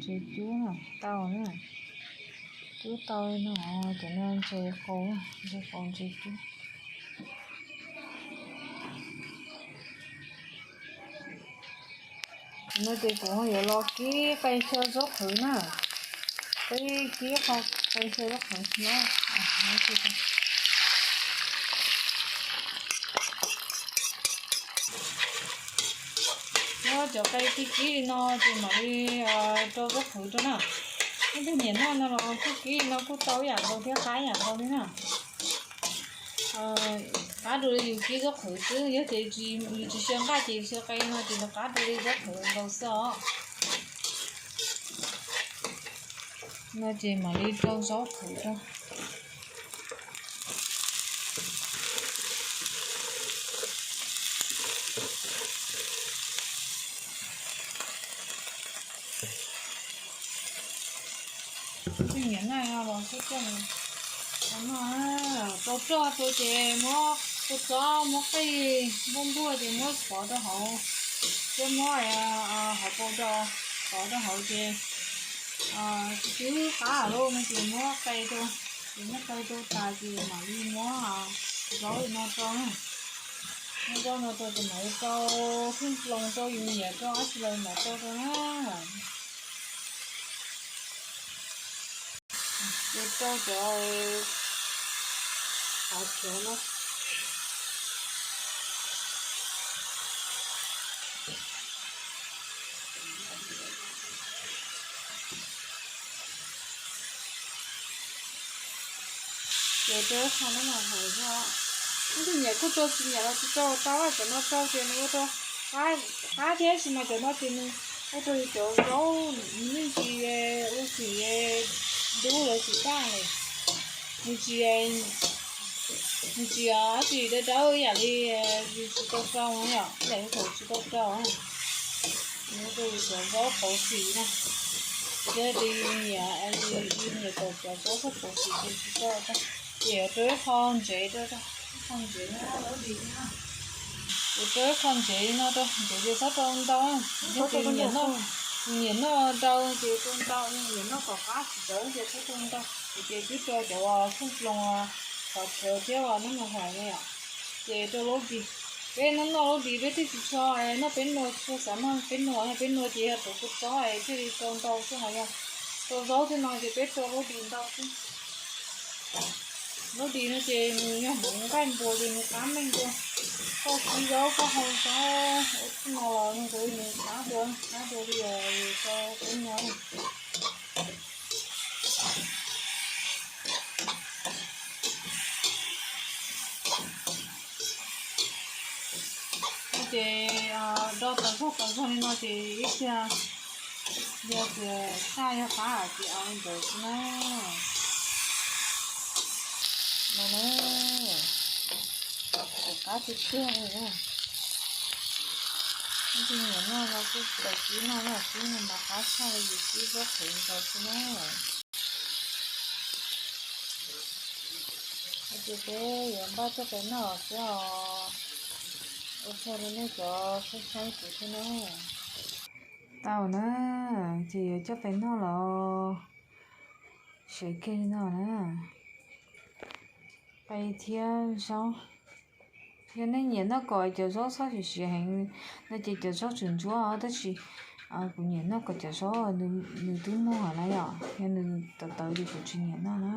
Ntses cub no tau na, cub tau li no, cov no ntses qau, ntses qau ntses cub. No ces kuv yuav los kib qe xyaw zaub qhwv na, peb kib qe xyaw zaub qhwv no. Muab cov qe kib kib li no ces mam li rau zaub qhwv rau na. Leej twg nyiam noj no los kuj kib li no kuj tau ib yam nkaus thiab, qab ib yam nkaus li na. Qab dua li yus kib zaub qhwv xwb, yog tias yus tsis xyaw nqaij ces yus xyaw qe no ces nws qab dua li zaub qhwv nkaus xwb os. No ces mam li rau zaub qhwv rau. Tsis nyiam noj los xub coj no, tau roj rau ces muab kua txob muab qij npuaj npuaj ces muab xov rau hauv, thiab muab hauv paus rau, xov rau hauv ces tsis qab lawm no ces muab qe rau, ces muab qe rau tas ces mam li muab zaub no rau na. Muab zaub no rau ces mam li rau kheej ploos rau yus nyiam rau dab tsi los mam rau rau na. Ces rau cov qhov chaw no. Ces rau ib qho no mas hais tias, leej twg nyiam kuj rau, tsis nyiam los tsis rau, rau cov no rau ces nws ua rau qab thiab, tab sis mas cov no ces nws ua rau yus cov zaub nws yeej tsis ua txim dub lawm tsis tag li. Nws tsis, nws tsis dawb dawb ib yam li yus tsis tau rau no yom, ib yam li thaum tsis tau rau. Nws ua rau yus cov zaub pauv xim na. Yog tias yus nyiam, yus nyiam kom cov zaub txhob pauv xim ces tsis rau. Ces yuav rau ib qho ntsev rau, ib qho ntsev no, yuav rau ib qho ntsev li no rau, ntsev ces txhob rau ntau. Yog tias nyiam noj, nyiam noj rau ces rau ntau, nyiam noj kom qab tsis txawv ces txhob rau ntau. Ces twb rau cov uas kheej ploos, qhov chaw thiab uas nab nus hais ne yom. Ces rau lub dis, peb noj noj lub dis peb thiaj tsis tshua noj peb nua, tsis tshua xav noj peb nua, peb nua ces yog rau kua txob thiaj li rau ntau xwb, ho yog rau zaub thiab no ces peb rau lub dis ntau xwb. Lub dis no ces nws yog hmoov nqaij npua ces nws qab meej dua. Koj kib zaub koj hau zaub ua txij no los nws qab dua, qab dua li rau peb nua. No ces do tau zog tau zog li no ces ib txhia yog tias tshaj yog qab ces au li ntawd xwb na. No na, qab tiag tiag li na. Leej twg nyiam noj no kuj tau kib noj na, kib no mas qab tshaj li yus kib zaub qhwv ntau xwb na. Ces peb yuav npaj coj peb noj xwb os. Ua tsaug rau nej cov saib saib kuv thiab na. Tau na, ces yuav coj peb noj los sawv kiag li no na. Qe thiab zaub. Yog nej nyiam noj kom cov zaub txhob siav siav heev no ces cov zaub tseem ntsuab, tab sis kuv nyiam noj kom cov zaub nws twb muag na yom, yog nws tawv tawv ces kuv tsis nyiam noj na.